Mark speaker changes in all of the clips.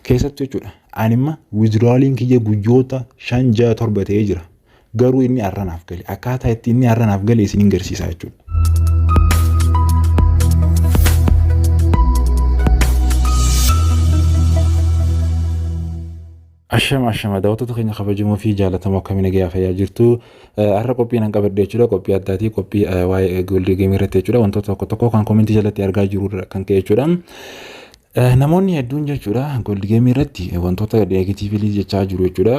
Speaker 1: Keessattuu jechuudha. Ani imma withdrawaliin kiyya guyyoota 5 6 7 ta'ee jira. Garuu inni har'a naaf gale. Akkaataa itti inni har'a naaf gale isiniin garsiisaa jechuudha. Ashama ashama daawwattoota keenya kabajamoo fi jaallatamoo, akkamii, nagayaa fayyaa jirtu? Har'a qophii nan qabadhe jechuudha. Qophii addaatii, qophii waa'ee gold gameii irratti jechuudha. Wantoota tokko tokko kan commentii jalatti argaa jiru kan ka'e jechuudha. Namoonni hedduun jechuudha gold gameii irratti wantoota negatively jechaa jiru jechuudha.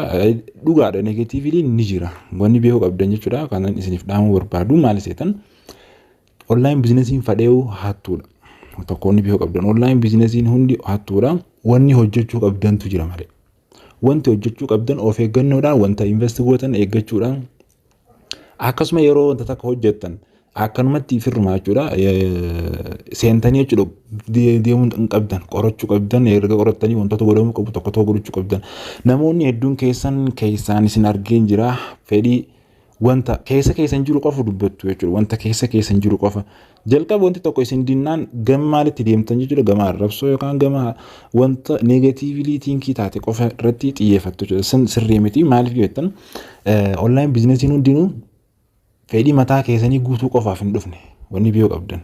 Speaker 1: Dhugaadha, negatively ni jira. Wanni beekuu qabdan jechuudha, kan isiniif dhaamuu barbaadu maal seetan? Online businessiin fadheewu hattuudha. Tokko wanni beekuu qabdan, online businessiin hundi hattuudha. Wanni hojjechuu qabdantu jira malee. Wanti hojjechuu qabdan of eeggannoodhaan wanta invest gootan eeggachuudhaan, akkasuma yeroo wanta takka hojjettan akkanumatti firrumaa jechuudha seentanii jechuudha deemuu hin qabdan. Qorachuu qabdan. Erga qorattanii wantoota godhamuu qabu tokko tokko godhachuu qabdan. Namoonni hedduun keessan keessaan isin argeen jira, fedhii wanta keessa keessan jiru qofa dubbattu jechuudha. Wanta keessa keessan jiru qofa. Jalqaba wanti tokko isin dinnaan gama maalitti deemtan jechuudha? Gama arrabsoo yookaan gama wanta negatively thinkii taate qofa irratti xiyyeeffattu jechuudha. Sin sirrii miti. Maaliif jettan, online businessiin hundinuu fedhii mataa keessanii guutuu qofaaf hin dhufne. Wanni beekuu qabdan,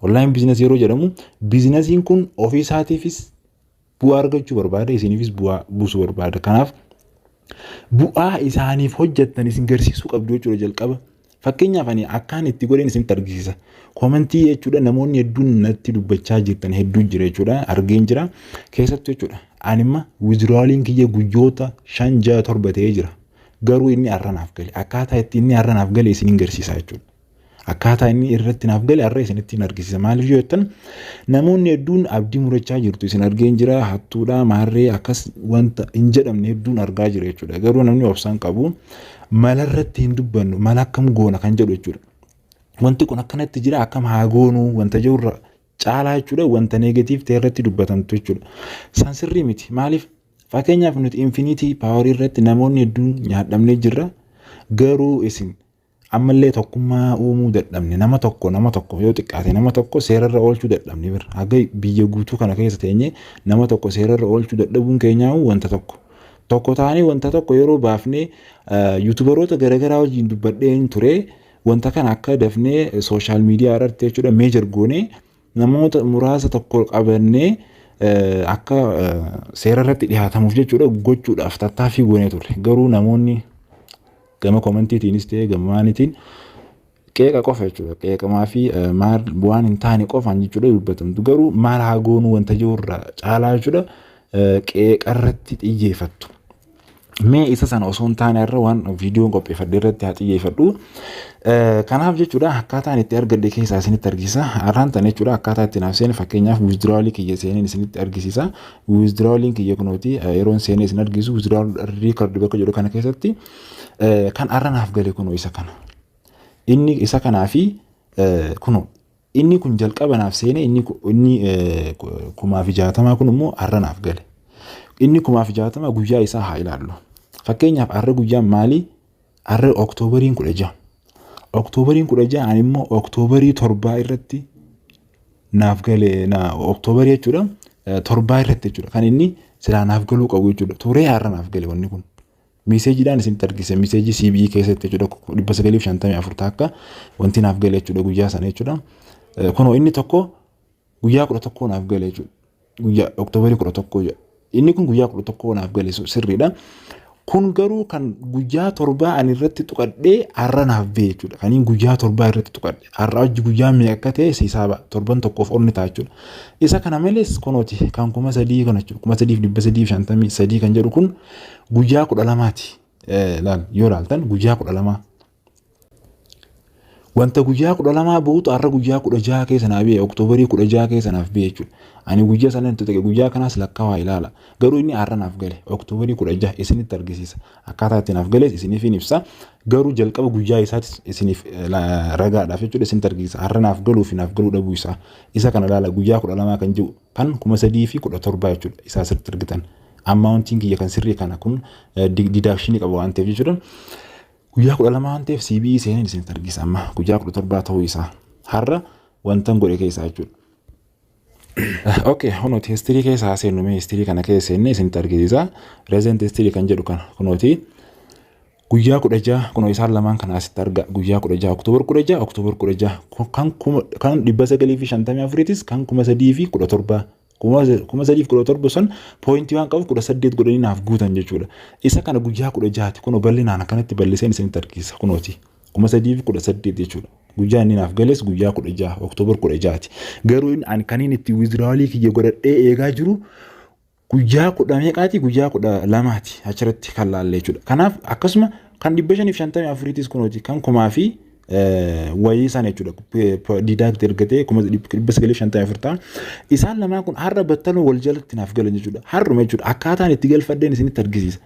Speaker 1: online businessii yeroo jedhamu, businessiin kun ofii isaatiifis bu'aa argachuu barbaada, isiniifis bu'aa buusuu barbaada. Kanaaf bu'aa isaaniif hojjettan isin garsiisuu qabdu jechuudha jalqaba. Fakkeenyaaf ani akkaan itti godheen isinitti argisiisa. Commentii jechuudha namoonni hedduun natti dubbachaa jirtan hedduu jira jechuudha, argeen jira. Keessattuu jechuudha, ani imma withdrawaliin kiyya guyyoota 5 6 7 ta'ee jira. Garuu inni har'a naaf gale. Akkaataa itti inni har'a naaf gale isiniin garsiisa jechuudha. Akkaataa inni irratti naaf gale har'a isinitti hin argisiisa. Maaliif yoo jettan, namoonni hedduun abdii murachaa jirtu, isin argeen jira. Hattuudha, maarree, akkas wanta hin jedhamne hedduun argaa jira jechuudha. Garuu namni obsaan qabu mala irratti hin dubbannu, mala akkam goona kan jedhu jechuudha. Wanti kun akkanatti jira, akkam haa goonuu wanta jirurra caalaa jechuudha wanta negative ta'e irratti dubbatamtu jechuudha. San sirrii miti. Maaliif? Fakkeenyaaf nuti Infinity Powerii irratti namoonni hedduun nyaadhamnee jirra. Garuu isin ammallee tokkummaa uumuu dadhabne. Nama tokko, nama tokko yoo xiqqaate nama tokko seerarra oolchuu dadhabne bira. Haga biyya guutuu kana keessa teenyee nama tokko seerarra oolchuu dadhabuun keenyaa wanta tokko. Tokko taanee wanta tokko yeroo baafnee, youtuberoota garaagaraa wajjin dubbadheen ture, wanta kana akka dafnee social media irratti jechuudha measure goonee namoota muraasa tokko qabannee akka seera irratti dhiyaatamuuf jechuudha gochuudhaaf tattaaffii goonee turre. Garuu namoonni gama commentiitiinis ta'e gama maaniitiin qeeqa qofa jechuudha. Qeeqamaa fi maal waan hin taane qofaan jechuudha dubbatamtu. Garuu maal haa goonuu wanta jirurra caalaa jechuudha qeeqa irratti xiyyeeffattu. Mee isa sana osoo hin taane irra waan viidiyoon qopheeffadhe irratti haa xiyyeeffadhu. Kanaaf jechuudha akkaataan itti argadhe keessaa isinitti argisiisa. Har'aan tana jechuudha akkaataa itti naaf seene, fakkeenyaaf withdrawalii kiyya seeneen isinitti argisiisa. Withdrawaliin kiyya kunooti, yeroon seenee isin argisiisu withdrawal record bakka jedhu kana keessatti kan har'a naaf gale kunoo isa kana. Inni isa kanaa fi kunoo inni kun jalqaba naaf seene. Inni 1060 kun immoo har'a naaf gale. Inni 1060 guyyaa isaa haa ilaallu. Fakkeenyaaf har'a guyyaan maali? Har'a Octoberiin 16. Octoberiin 16, ani immoo Octoberii 7 irratti naaf gale na Octoberii jechuudha 7 irratti jechuudha kan inni silaa naaf galuu qabu jechuudha. Turee har'a naaf gale wanni kun. Messageiidhaan isinitti argisiisa. Messageii CBE keessatti jechuudha 954 takka wanti naaf gale jechuudha guyyaa sana jechuudha. Kunoo inni tokko guyyaa 11 naaf gale jechuudha. Guyyaa Octoberii 11 jedha. Inni kun guyyaa 11 naaf gale sirriidha. Kun garuu kan guyyaa 7 ani irratti tuqadhee har'a naaf ba'e jechuudha. Kaniin guyyaa 7 irratti tuqadhe. Har'a hojii guyyaa meeqa akka ta'e hisaaba, torban tokkoof ol ni ta'a jechuudha. Isa kana malees kunooti kan 3000 kana jechuudha. 3353 kan jedhu kun guyyaa 12ti. Laal, yoo laaltan guyyaa 12. Wanta guyyaa 12 bu'utu har'a guyyaa 16 keessa naaf ba'e, Octoberii 16 keessa naaf ba'e jechuudha. Ani guyyaa sana itti tuqe, guyyaa kanaas lakkaawaa ilaala. Garuu inni har'a naaf gale Octoberii 16 isinitti argisiisa. Akkaataa itti naaf gales isiniif hin ibsa. Garuu jalqaba guyyaa isaatis isiniif ragaadhaaf jechuudha isinitti argisiisa. Har'a naaf galuu fi naaf galuu dhabuu isaa. Isa kana ilaala, guyyaa 12 kan jiru kan 3017 jechuudha. Isaa asirratti argitan. Amountiin kiyya kan sirrii kana kun deductionii qaba waan ta'eef jechuudha. Guyyaa 12 waan ta'eef CBE seeneen isinitti argisiisa amma guyyaa 17 ta'uu isaa. Har'a wantan godhe keessaa jechuudha. Okay, kunooti history keessa haa seennu. Mee history kana keessa seennee isinitti argisiisa. Recent history kan jedhu kana kunooti. Guyyaa 16 kunoo isaan lamaan kana asitti arga. Guyyaa 16, October 16, October 16, kan 954itis, kan 3017, 3017 sun point waan qabuuf 18 godhanii naaf guutan jechuudha. Isa kana guyyaa 16ti kunoo bal'inaan akkanatti bal'iseen isinitti argisiisa kunooti. 3018 jechuudha. Guyyaa inni naaf gales guyyaa 16, October 16ti. Garuu ani kan inni itti withdrawalii kiyya godhadhee eegaa jiru guyyaa kudha meeqaati? Guyyaa 12ti achirratti kan laalle jechuudha. Kanaaf akkasuma kan 554itis kunooti, kan kumaa fi wayii sana jechuudha. Deduct ergatee 954 ta'a. Isaan lamaan kun har'a battaluma wal jalatti naaf galan jechuudha. Har'uma jechuudha. Akkaataan itti galfadheen isinitti argisiisa.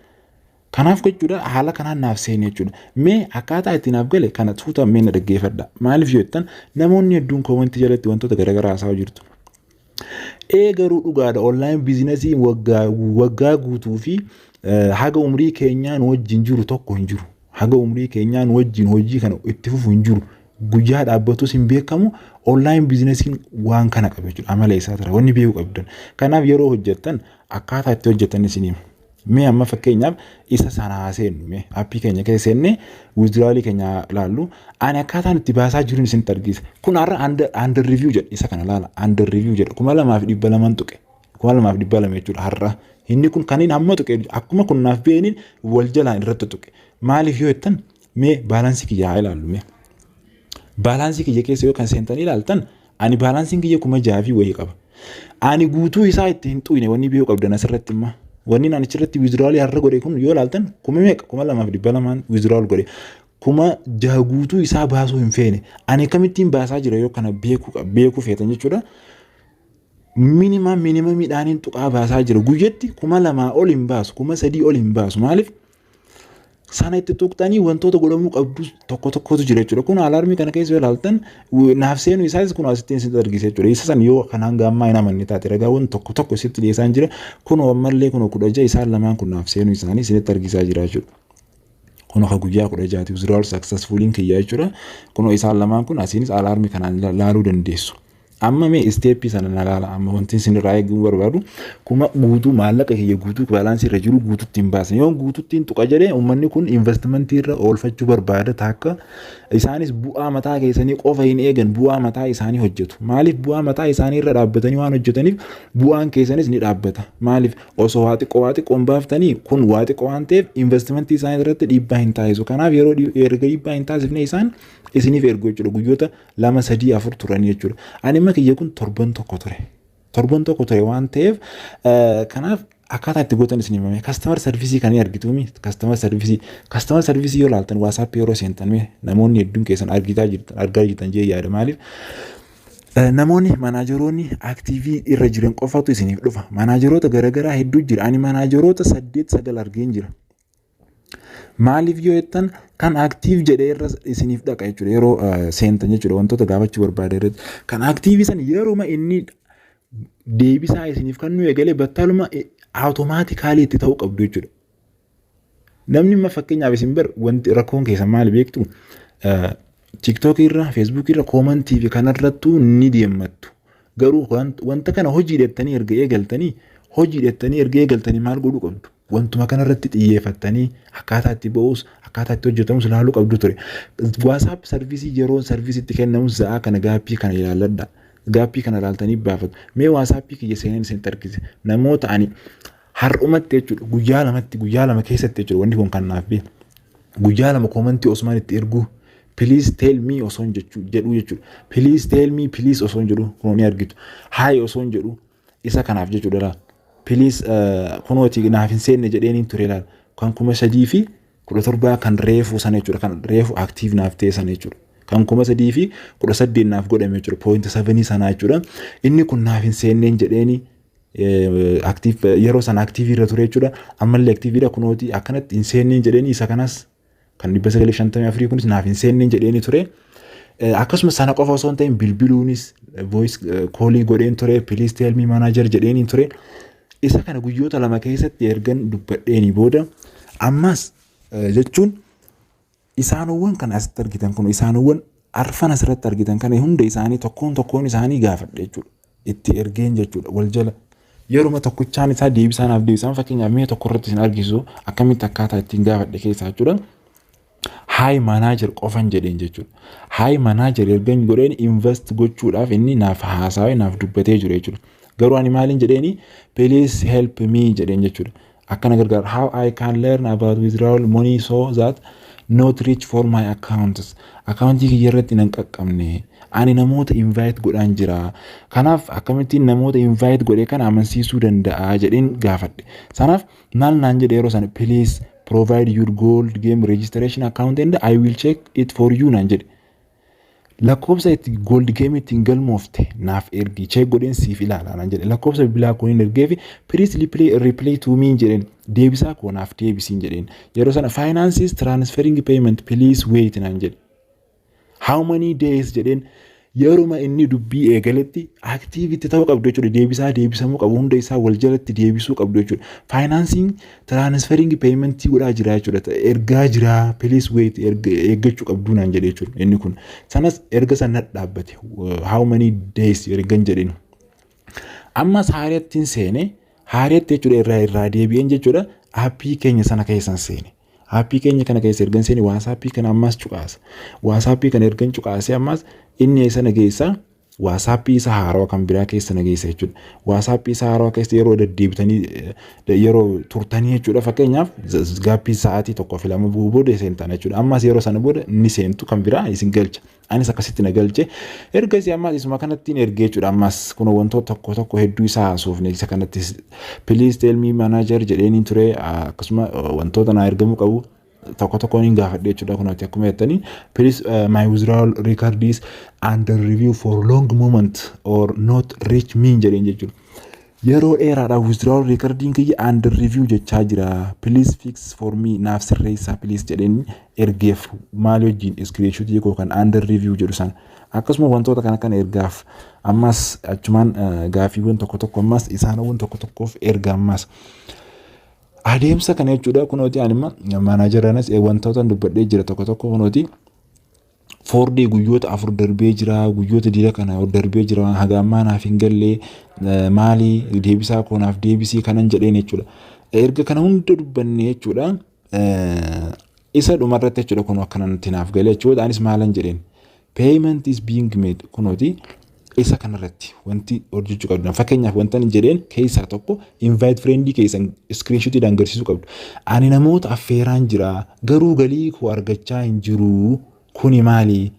Speaker 1: Kanaaf jechuudha, haala kanaan naaf seene jechuudha. Mee akkaataa itti naaf gale kana tuuta mee na dhaggeeffadha. Maaliif yoo jettan, namoonni hedduun comment jalatti wantoota garaagaraa haasa'aa jirtu. Ee, garuu dhugaadha, online businessii waggaa waggaa guutuu fi haga umrii keenyaan wajjin jiru tokko hin jiru. Haga umrii keenyaan wajjin hojii kana itti fufu hin jiru. Guyyaa dhaabbatus hin beekamu. Online businessiin waan kana qaba jechuudha. Amala isaa tara wanni beekuu qabdan. Kanaaf yeroo hojjettan akkaataa itti hojjettan isin hima. Mee amma fakkeenyaaf isa sana haa seennu. Mee app keenya keessa seennee withdrawalii keenya ilaallu. Ani akkaataan itti baasaa jiruun isinitti argisiisa. Kun har'a under review jedha. Isa kana laala, under review jedha. 2200n tuqe. 2200 jechuudha har'a. Inni kun kan inni hamma tuqe, akkuma kun naaf beeniin wal jalaan irratti tuqe. Maaliif yoo jettan, mee balance kiyya haa ilaallu mee. Balance kiyya keessa yoo kan seentanii ilaaltan, ani balanceiin kiyya 6000 fi wayii qaba. Ani guutuu isaa itti hin xuyne. Wanni beekuu qabdan asirratti immoo. Wanni ani achirratti withdrawalii har'a godhe kun yoo ilaaltan kuma meeqa? 2200n withdrawal godhe. 6000 guutuu isaa baasuu hin feene. Ani akkamittiin baasaa jira yoo kana beekuu feetan jechuudha. Minimum minimumiidhaaniin tuqaa baasaa jira. Guyyatti 2000 ol hin baasu. 3000 ol hin baasu. Maaliif? Sana itti tuqxanii wantoota godhamuu qabdu tokko tokkotu jira jechuudha. Kun alarmii kana keessa yoo ilaaltan, naaf seenuu isaas kun asitti isitti argisiisa jechuudha. Isa san yoo kan hanga ammaa hin amanne taate, ragaawwan tokko tokko isitti dhiyeessaa jira. Kun ammallee kun 16 isaan lamaan kun naaf seenuu isaanii isinitti argisiisaa jira jechuudha. Kun akka guyyaa 16ti withdrawal successfully kiyyaa jechuudha. Kun isaan lamaan kun asiinis alarmii kanaan laaluu dandeessu. Amma mee step sana na laala. Amma wanti isin irraa eeguu barbaadu, kuma guutuu maallaqa kiyya guutuu balance irra jiru guututti hin baasne. Yoo guututti hin tuqa jedhee, uummanni kun investment irra oolfachuu barbaada takka. Isaanis bu'aa mataa keessanii qofa hin eegan, bu'aa mataa isaanii hojjetu. Maaliif? Bu'aa mataa isaanii irra dhaabbatanii waan hojjetaniif bu'aan keessanis ni dhaabbata. Maaliif? Osoo waa xiqqoo waa xiqqoon baaftanii, kun waa xiqqoo waan ta'eef investment isaanii irratti dhiibbaa hin taasisu. Kanaaf yeroo erga dhiibbaa hin taasifne isaan isiniif ergu jechuudha. Guyyoota 2, 3, 4 turanii jechuudha. Ani amma kiyya kun torban tokko ture. Torban tokko ture waan ta'eef, kanaaf akkaataa itti gootan isin himame. Customer service kan argituumi. Customer service yoo ilaaltan, WhatsApp yeroo seentan, namoonni hedduun keessan argitaa jirtan, argaa jirtan jee yaada. Maaliif? Namoonni manageroonni active irra jiran qofatu isiniif dhufa. Manageroota garaagaraa hedduu jira. Ani manageroota saddeet, sagal argeen jira. Maaliif yoo jettan, kan active jedhee irra isiniif dhaqa jechuudha yeroo seentan jechuudha, wantoota gaafachuu barbaade irratti. Kan active san yeruma inni deebisaa isiniif kan nu eegalee battaluma automatically itti ta'uu qabdu jechuudha. Namni amma fakkeenyaaf isin bar wanti rakkoon keessan maali beektu? TikTokii irra, Facebookii irra, comment fi kanarrattuu ni deemmattu. Garuu wanta kana hojii dheettanii erga eegaltanii maal godhuu qabdu? Wantuma kanarratti xiyyeeffattanii akkaataa itti ba'us, akkaataa itti hojjetamus ilaaluu qabdu ture. WhatsApp service yeroo serviceitti kennamus za'aa kana gap kana ilaalladha. Gap kana ilaaltanii baafatu. Mee WhatsApp kiyya seeneen isinitti argise. Namoota ani har'umatti jechuudha, guyyaa lamatti, guyyaa lama keessatti jechuudha, wanni kun kan naaf bee. Guyyaa 2 comment osumaan itti erguu, "Please tell me" osoon jedhu jechuudha. "Please tell me, please" osoon jedhu kunoo ni argitu. "Hi" osoon jedhu isa kanaaf jechuudha laal. "Please kunooti naaf hin seenne" jedheeniin ture laal. Kan 3017 kan reefuu sana jechuudha. Kan reefu active naaf ta'e sana jechuudha. Kan 3018 naaf godhame jechuudha. Point seven sanaa jechuudha. Inni kun naaf hin seenneen jedheeni active yeroo sana active irra ture jechuudha. Ammallee activeiidha kunooti, akkanatti hin seenneen jedheeni. Isa kanas kan 954 kunis naaf hin seenneen jedheeni ture. Akkasumas sana qofa osoo hin ta'in bilbiluunis voice call godheen ture, "Please tell me manager" jedheeni ture. Isa kana guyyoota 2 keessatti ergan dubbadheeni booda, ammas jechuun isaanowwan kan asitti argitan kun, isaanowwan arfan asirratti argitan kana hunda isaanii tokkoon tokkoon isaanii gaafadhe jechuudha. Itti ergeen jechuudha wal jala. Yeruma tokkichaan isaa deebisaan naaf deebisaan. Fakkeenyaaf, mi'a tokko irratti isin argisu akkamitti akkaataa ittiin gaafadhe keessaa jechuudha. "Hi manager" qofan jedheen jechuudha. "Hi manager" ergan godheen invest gochuudhaaf inni naaf haasawee naaf dubbatee jiru jechuudha. Garuu ani maaliin jedheeni? "Please help me" jedheen jechuudha. Akkana gargaara. "How I can learn about withdrawal money so that not reach for my accounts?" Akkaawuntii kiyya irratti nan qaqqabne. Ani namoota invite godhaan jira. Kanaaf akkamittiin namoota invite godhee kana amansiisuu danda'a jedheen gaafadhe. Sanaaf maal naan jedhe yeroo sana? "Please provide your gold game registration account and I will check it for you" naan jedhe. Lakkoofsa itti gold game ittiin galmoofte naaf ergi, check godheen siif ilaala naan jedhe. Lakkoofsa bilbilaa koo hin ergeefi. "Please reply to me" jedheen, deebisaa koo naaf deebisiin jedheen. Yeroo sana "Finances transferring payment, please wait" naan jedhe. "How many days?" jedheen. Yeruma inni dubbii eegaletti activity ta'uu qabdu jechuudha. Deebisaa deebisamuu qabu hunda isaa wal jalatti deebisuu qabdu jechuudha. Financing transferring paymentii godhaa jira jechuudha. Ergaa jira, please wait, eeggachuu qabdu naan jedhe jechuudha inni kun. Sanas erga sana dhaabbate, "How many days" ergan jedheen. Ammas haareettiin seene, haareetti jechuudha, irraa deebi'een jechuudha, aappii keenya sana keessan seene. Aappii keenya kana keessa ergan seene, WhatsAppii kana ammas cuqaasa. WhatsAppii kana ergan cuqaasee, ammas inni eessa na geessa? WhatsAppii isa haarawaa kan biraa keessa na geessa jechuudha. WhatsAppii isa haarawaa keessa yeroo deddeebitanii, yeroo turtanii jechuudha, fakkeenyaaf gaappii sa'aatii 1 fi 2 booda seentan jechuudha. Ammas yeroo sana booda ni seentu, kan biraa isin galcha. Anis akkasitti na galche. Ergasii ammas isuma kanattiin ergee jechuudha. Ammas kun wantoota tokko tokko hedduu isaa haasofne. Isa kanatti "Please tell me, manager" jedheeniin ture. Akkasuma wantoota naa ergamuu qabu tokko tokkoon hin gaafadhe jechuudha. Kunooti akkuma jettanii, "Please, my withdrawal record is under review for long moment or not reach me" jedheen jechuudha. Yeroo dheeraadhaaf withdrawal recordiin kiyya under review jechaa jira. "Please fix for me", naaf sirreessaa please jedheen ergeef. Maal wajjin? Screenshotii koo kan under review jedhu sana. Akkasuma wantoota kana kana ergaaf. Ammas achumaan gaafiiwwan tokko tokko ammas isaanowwan tokko tokkoof erga ammas. Adeemsa kana jechuudha, kunooti ani imma maanaajeranis wantoota dubbadhee jira tokko tokko. Kunooti 4 day, guyyoota 4 darbee jira, guyyoota dira kana darbee jira, haga ammaa naaf hin galle, maalii, deebisaa koo naaf deebisii kanan jedheen jechuudha. Erga kana hunda dubbanne jechuudha, isa dhumarratti jechuudha, kun akkanatti naaf galee jechuudha. Anis maalan jedheen? "Payment is being made." Kunooti isa kanarratti wanti hojjechuu qabdu. Fakkeenyaaf, wanta ani jedheen keessaa tokko invite friendii keessan screenshotiidhaan agarsiisuu qabdu. Ani namoota affeeraan jira, garuu galii koo argachaa hin jiru, kuni maali?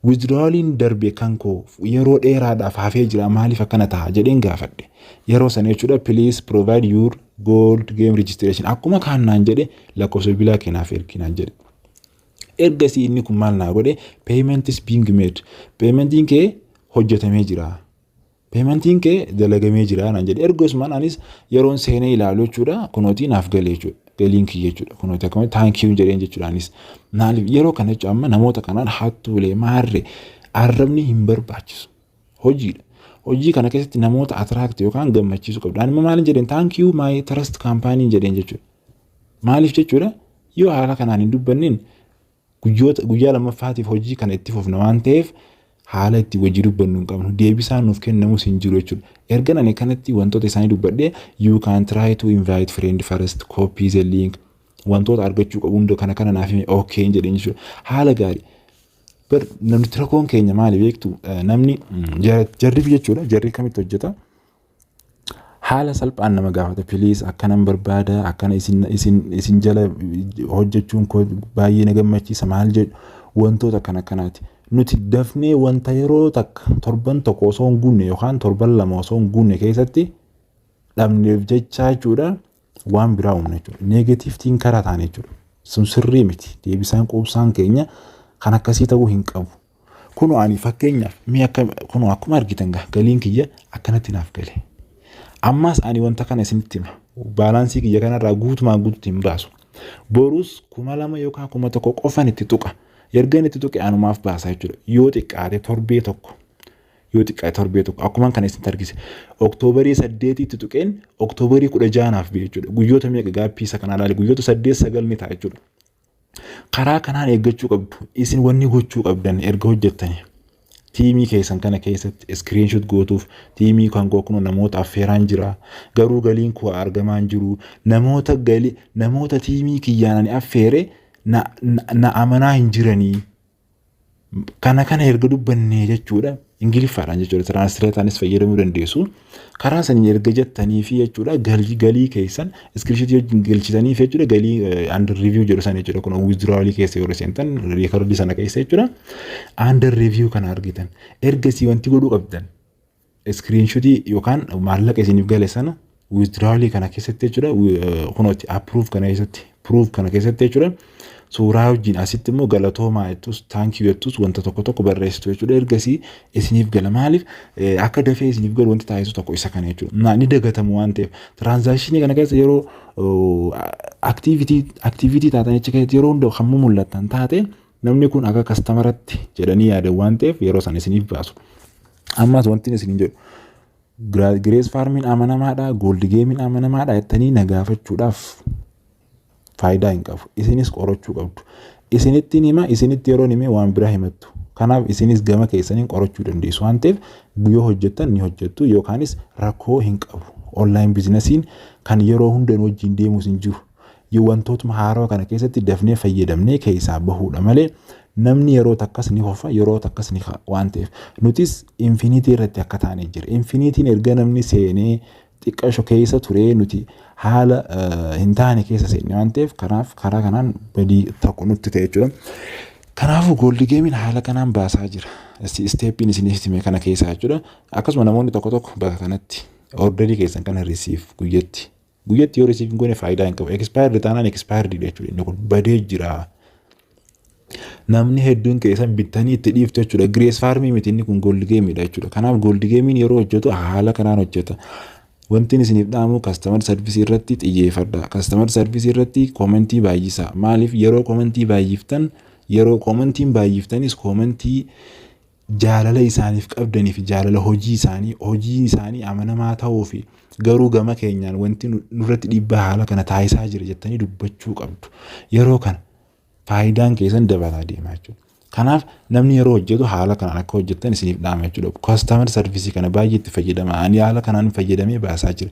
Speaker 1: Withdrawaliin darbe kan koo yeroo dheeraadhaaf hafee jira, maaliif akkana ta'a jedheen gaafadhe. Yeroo sana jechuudha, "Please provide your gold game registration" akkuma kaan naan jedhe, lakkoofsa bilbilaa keenyaaf ergi naan jedhe. Ergasii inni kun maal naa godhe? "Payment is being made." Paymentiin kee hojjetamee jira. Paymentiin kee dalagamee jira naan jedhe. Ergasumaan anis yeroon seenee ilaalu jechuudha, kunootii naaf galee jechuudha. Galiin kiyya jechuudha. Kunooti akkamitti "Thank you" jedheen jechuudha anis. Maaliif yeroo kana jechuudha, amma namoota kanaan hattuulee maarree arrabni hin barbaachisu. Hojiidha. Hojii kana keessatti namoota attract yookaan gammachiisuu qabdu. Ani maaliin jedheen? "Thank you, my trust company" jedheen jechuudha. Maaliif jechuudha, yoo haala kanaan hin dubbanneen guyyoota guyyaa lammaffaatiif hojii kana itti fufna waan ta'eef, haala itti hojii dubbannu hin qabnu, deebisaan nuuf kennamus hin jiru jechuudha. Erga ani kanatti wantoota isaanii dubbadhee, "You can try to invite friend first, copy the link", wantoota argachuu qabu hunda kana kana naaf hime, okay jedheen jechuudha. Haala gaarii. Bar namni rakkoon keenya maali beektu? Namni jarri jechuudha, jarri kamitti hojjeta? Haala salphaan nama gaafata, "Please, akkanan barbaada, akkana isin jala hojjechuun koo baay'ee na gammachiisa" maal jedhu, wantoota akkana akkanaati. Nuti dafnee wanta yeroo takka torban tokko osoo hin guunne yookaan torban 2 osoo hin guunne keessatti dhabneef jecha jechuudha, waan biraa uumna jechuudha. Negative thinker taane jechuudha. Sun sirrii miti. Deebisaan quubsaan keenya kan akkasii ta'uu hin qabu. Kunoo ani fakkeenyaaf mi'a akka kunoo akkuma argitan galiin kiyya akkanatti naaf gale. Ammas ani wanta kana isinitti hima. Baalaansii kiyya kanarraa guutumaan guututti hin baasu. Borus 2000 yookaan 1000 qofan itti tuqa. Erga itti tuqe anumaaf baasa jechuudha. Yoo xiqqaate torbee tokko. Yoo xiqqaate torbee tokko akkuma kana isinitti argise. Oktoobarii 8tti tuqeen Oktoobarii 16 naaf ba'e jechuudha. Guyyoota meeqa gaappii isa kanaa ilaali? Guyyoota 8, 9 ni ta'a jechuudha. Karaa kanaan eeggachuu qabdu. Isin wanni gochuu qabdan erga hojjettanii. Tiimii keessan kana keessatti screenshot gootuuf tiimii kan koo kun namoota affeeraan jira. Garuu galiin koo argamaa hin jiru. Namoota galii namoota tiimii kiyyaan ani affeere na amanaa hin jiranii. Kana erga dubbannee jechuudha. Ingiliffaadhaan jechuudha. Translatoraanis fayyadamuu dandeessu. Karaa sanii erga jettanii fi jechuudha, galii keessan screenshotii wajjin galchitanii fi jechuudha, galii under review jedhu sana jechuudha. Kun withdrawalii keessa yeroo seentan recordii sana keessa jechuudha. Under review kana argitan. Ergasii wanti godhuu qabdan screenshotii yookaan maallaqa isiniif gale sana withdrawalii kana keessatti jechuudha, kunooti approve kana keessatti, proof kana keessatti jechuudha. Suuraa wajjin asitti immoo galatoomaa jettus, thank you jettus, wanta tokko tokko barreessitu jechuudha. Ergasii isiniif gala. Maaliif akka dafee isiniif galu wanti taasisu tokko isa kana jechuudha. Ni dagatamu waan ta'eef transactionii kana keessa yeroo activity taatan achi keessatti yeroo hunda kan mul'atan taate, namni kun akka customeratti jedhanii yaadan waan ta'eef yeroo sana isiniif baasu. Ammas wanti isiniin jedhu, Grace Farmiin amanamaadha, Gold Gameiin amanamaadha jettanii na gaafachuudhaaf faayidaa hin qabu. Isinis qorachuu qabdu. Isinitti hima, isinitti yeroo hime waan biraa himattu. Kanaaf isinis gama keessaniin qorachuu dandeessu waan ta'eef yoo hojjettan ni hojjettu yookaanis rakkoo hin qabu. Online businessiin kan yeroo hunda wajjin deemus hin jiru. Wantootuma haarawaa kana keessatti dafnee fayyadamnee keessaa bahuudha malee namni yeroo takkas ni hofa, yeroo takkas ni ka'a waan ta'eef nutis Infinity irratti akka taanee jira. Infinityn erga namni seenee xiqqasho keessa turee nuti haala hin taane keessa seenne waan ta'eef, kanaaf karaa kanaan badii tokko nutti ta'e jechuudha. Kanaafuu Gold Gameiin haala kanaan baasaa jira. Steppiin isiniif hime kana keessaa jechuudha. Akkasuma namoonni tokko tokko bakka kanatti orderii keessan kana receive guyyatti. Guyyatti yoo receive hin goone faayidaa hin qabu. Expired taanaan expired jechuudha. Inni kun badee jira. Namni hedduun keessan bittanii itti dhiiftu jechuudha. Grace Farmii miti, inni kun Gold Gameiidha jechuudha. Kanaaf Gold Gameiin yeroo hojjetu haala kanaan hojjeta. Wanti isiniif dhaamu, customer serviceii irratti xiyyeeffadha. Customer serviceii irratti commentii baay'isaa. Maaliif yeroo commentii baay'iftan, yeroo commentiin baay'iftanis commentii jaalala isaaniif qabdanii fi jaalala hojii isaanii amanamaa ta'uu fi garuu gama keenyaan wanti nurratti dhiibbaa haala kana taasisaa jira jettanii dubbachuu qabdu. Yeroo kana faayidaan keessan dabalaa deema jechuudha. Kanaaf namni yeroo hojjetu haala kanaan akka hojjettan isiniif dhaama jechuudha. Customer serviceii kana baay'ee itti fayyadama. Ani haala kanaan fayyadamee baasaa jira.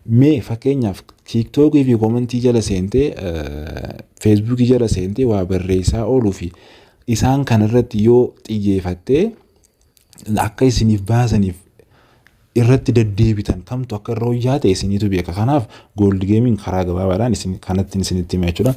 Speaker 1: Mee fakkeenyaaf TikTokii fi commentii jala seentee, Facebookii jala seentee waa barreessaa ooluu fi isaan kanarratti yoo xiyyeeffattee akka isiniif baasaniif irratti deddeebitan kamtu akka irra wayyaa ta'e isiniitu beeka. Kanaaf Gold Gameiin karaa gabaabaadhaan isin kanatti isinitti hima jechuudha.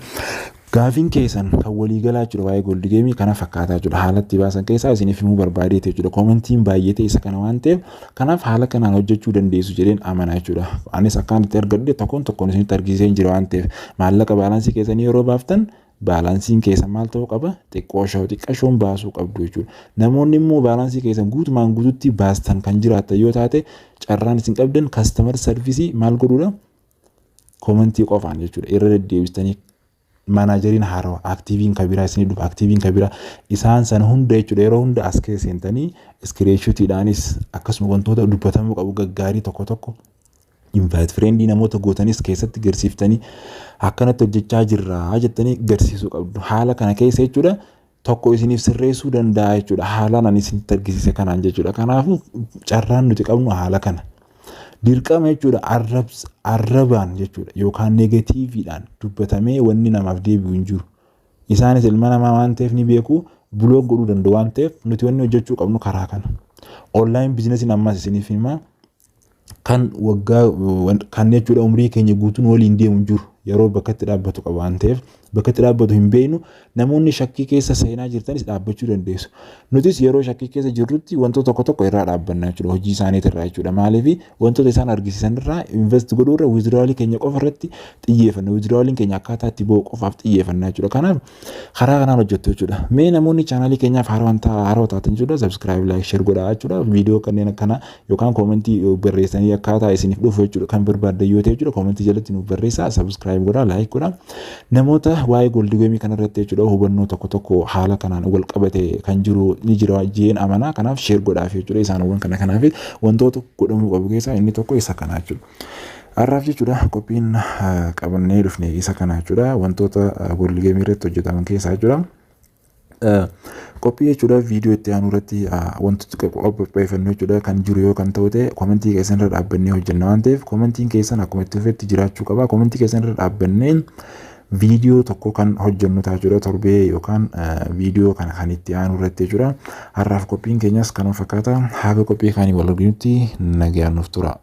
Speaker 1: Gaafiin keessan kan waliigalaa jechuudha waa'ee Gold Gameii kana fakkaataa jechuudha. Haala itti baasan keessaa isiniif himuu barbaadeeti jechuudha. Commentiin baay'ee isa kana waan ta'eef, kanaaf haala kanaan hojjechuu dandeessu jedheen amana jechuudha. Anis akkaan itti argadhe tokkoon tokkoon isinitti argisiisee jira waan ta'eef, maallaqa balanceii keessanii yeroo baaftan balanceiin keessan maal ta'uu qaba? Xiqqoo shoo xiqqashoon baasuu qabdu jechuudha. Namoonni immoo balanceii keessan guutumaan guututti baastan kan jiraattan yoo taate, carraan isin qabdan customer serviceii maal godhuudha? Commentii qofaan jechuudha. Irra deddeebistanii manageriin haarawaa activeiin kabiraa isinii dhufa, activeiin kabiraa isaan sana hunda jechuudha, yeroo hunda as keessa seentanii screenshotiidhaanis akkasuma wantoota dubbatamuu qabu gaggaarii tokko tokko invite friendii namoota gootanis keessatti garsiiftanii akkanatti hojjechaa jirraa jettanii garsiisuu qabdu. Haala kana keessa jechuudha tokko isiniif sirreessuu danda'a jechuudha. Haalaan ani isinitti argisiise kanaan jechuudha. Kanaafuu carraan nuti qabnu haala kana. Dirqama jechuudha arrabaan jechuudha yookaan negativeiidhaan dubbatamee wanni namaaf deebi'u hin jiru. Isaanis ilma namaa waan ta'eef ni beeku, block godhuu danda'u waan ta'eef nuti wanni hojjechuu qabnu karaa kana. Online businessiin ammas isiniif himaa, kan waggaa kan jechuudha umrii keenya guutuun waliin deemu hin jiru. Yeroo bakka itti dhaabbatu qaba waan ta'eef bakka itti dhaabbatu hin beeknu. Namoonni shakkii keessa seenaa jirtanis dhaabbachuu dandeessu. Nutis yeroo shakkii keessa jirrutti wantoota tokko tokko irraa dhaabbanna jechuudha, hojii isaaniitirraa jechuudha. Maaliif wantoota isaan argisiisan irraa invest godhuu irra withdrawalii keenya qofa irratti xiyyeeffanna. Withdrawaliin keenya akkaataa itti ba'u qofaaf xiyyeeffanna jechuudha. Kanaaf karaa kanaan hojjettu jechuudha. Mee namoonni channelii keenyaaf haarawaa taatan jechuudha, subscribe, like, share godhaa jechuudha. Viidiyoo kanneen akkana yookaan commentii barreessanii akkaataa isiniif dhufu jechuudha kan barbaaddan yoo ta'e jechuudha, commentii jalatti nuuf barreessaa, subscribe godhaa, like godhaa. Namoota waa'ee Gold Gameii kanarratti jechuudha hubannoo tokko tokko haala kanaan wal qabate kan jiru ni jira jeen amanaa, kanaaf share godhaaf jechuudha isaanowwan kana. Kanaaf wantoota godhamuu qabu keessaa inni tokko isa kana jechuudha. Har'aaf jechuudha qophiin qabannee dhufne isa kana jechuudha, wantoota Gold Gameii irratti hojjetaman keessaa jechuudha. Qophii jechuudha viidiyoo itti aanu irratti wantoota qopheeffannu jechuudha kan jiru yoo kan ta'u ta'e, komentii keessan irra dhaabbannee hojjenna waan ta'eef, komentiin keessan akkuma itti fufetti jiraachuu qaba. Komentii keessan irra dhaabbannee viidiyoo tokko kan hojjennu ta'a jechuudha, torbee yookaan viidiyoo kana kan itti aanu irratti jechuudha. Har'aaf qophiin keenyas kanuma fakkaata. Haga qophii kaanii wal arginutti nagaan nuuf tura.